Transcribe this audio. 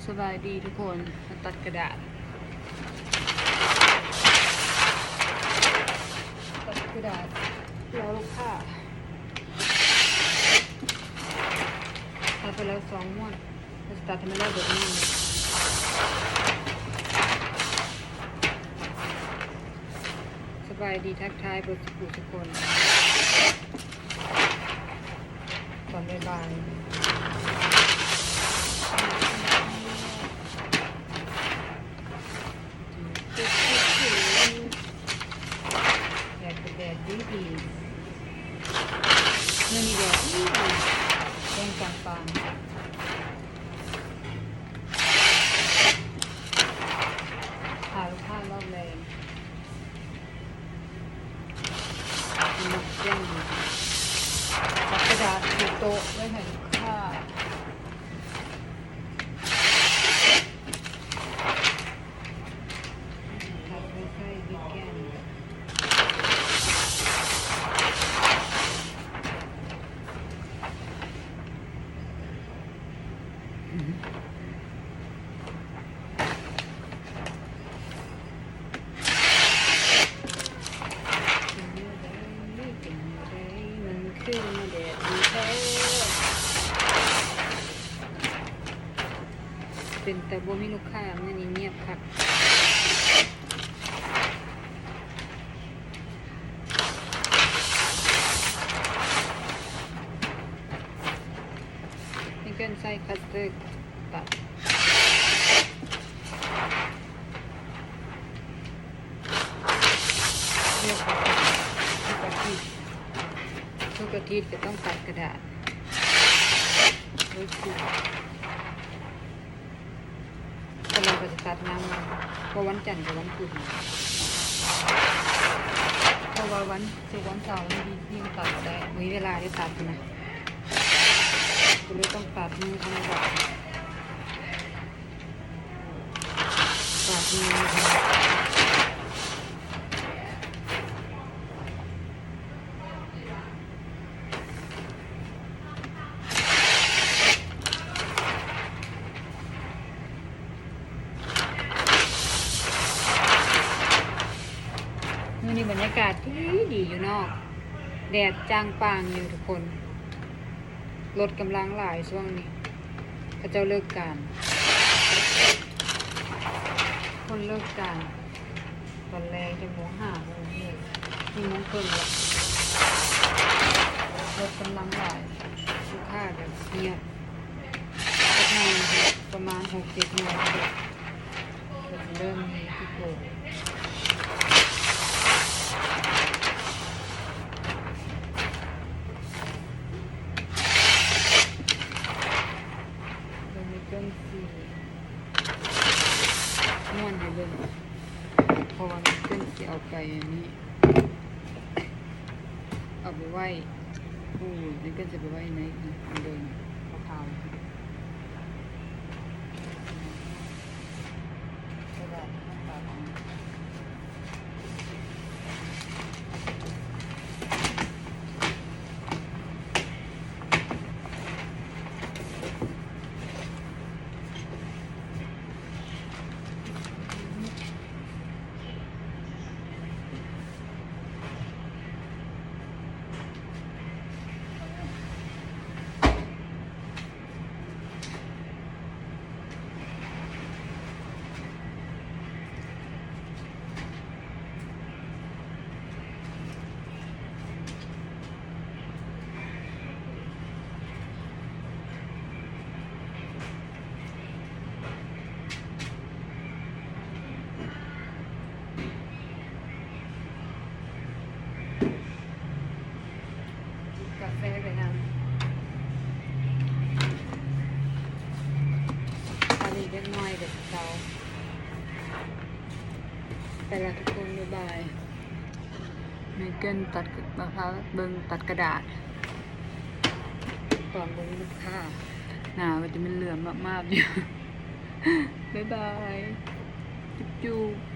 ສະບາຍດີທຸກຄົນ ມາຕັດກະດາດ ຕັດກະດາດ ລໍລູກຄ້າ ຕັດໄປແລ້ວສອງມ້ວນ ແລ້ວຊິຕັດໃຫ້ມັນໄດ້ເບິດນີ້. ສະບາຍດີ ທັກທາຍເບິດສູ່ຜູ້ສູ່ຄົນ ຕອນບ່າຍໆ. ແດດກໍແດດດີໆ ມື້ນີ້ແດດດີໆ ແດງຈາງປາງ ຖ້າລູກຄ້າລອບແລງ. ມັກແຈ້ງ ເອົາກະດາດຖືໂຕະໄວ້ໃຫ້ລູກຄ້າ ຕັດໄວ້ໃຊ້ວິກແກນ. ເປັນຕາບໍ່ມີລູກຄ້າ ມື້ນີ້ງຽບຄັກ. ນີ້ເພິ່ນໃຊ້ຄັດເຕີຕັດ ເລືອກເອົາ ທຸກອາທິດ ທຸກອາທິດກໍຕ້ອງຕັດກະດາດ ໂດຍທີ່ ແຕ່ວ່າກໍຈະຕັດງາມ ເພາະວັນຈັນກັບວັນພຸດ ເພາະວ່າວັນສຸກວັນເສົານີ້ ນີ້ກໍຕັດບໍ່ໄດ້ ບໍ່ມີເວລາໄດ້ຕັດນະ ກໍເລີຍຕ້ອງຕັດມື້ທຳມະດາ ຕັດມື້ທຳມະດາ. ມື້ນີ້ບັນຍາກາດດີໆ ຢູ່ນອກ ແດດຈ່າງປ່າງຢູ່ທຸກຄົນ ລົດກຳລັງຫຼາຍຊ່ວງນີ້ ເຂົາເຈົ້າເລີກການ ຄົນເລີກການ. ຕອນແລງຈັກໂມງ ຫ້າໂມງ ສີ່ໂມງເຄິ່ງແລ້ວ ລົດກຳລັງຫຼາຍ ລູກຄ້າກໍງຽບ ຈັກໜ່ອຍ ປະມານຫົກເຈັດໂມງ ກໍຊິເລີ່ມມີທີ່ໂກ ເບິ່ງໃນເຄື່ອງສີ ມ້ວນໃຫ້ເບິ່ງ ເພາະວ່າເພິ່ນຊິເອົາໄປອັນນີ້ ເອົາໄປໄວ້ ໂອ້ຍ ເພິ່ນຊິໄປໄວ້ໃນອັນເດີມ ຂາວໆ. ກາແຟໄປນຳ ອັນນີ້ເດັກນ້ອຍກໍເຊົາ ໄປລະທຸກຄົນ ບາຍບາຍ. ເມເກີນຕັດ ມາພາເບິ່ງຕັດກະດາດ ຕອນບໍ່ມີລູກຄ້າ ໜ້າກໍຈະແມ່ນເຫຼືອມາບໆຢູ່ ບາຍບາຍ ຈຸບໆ.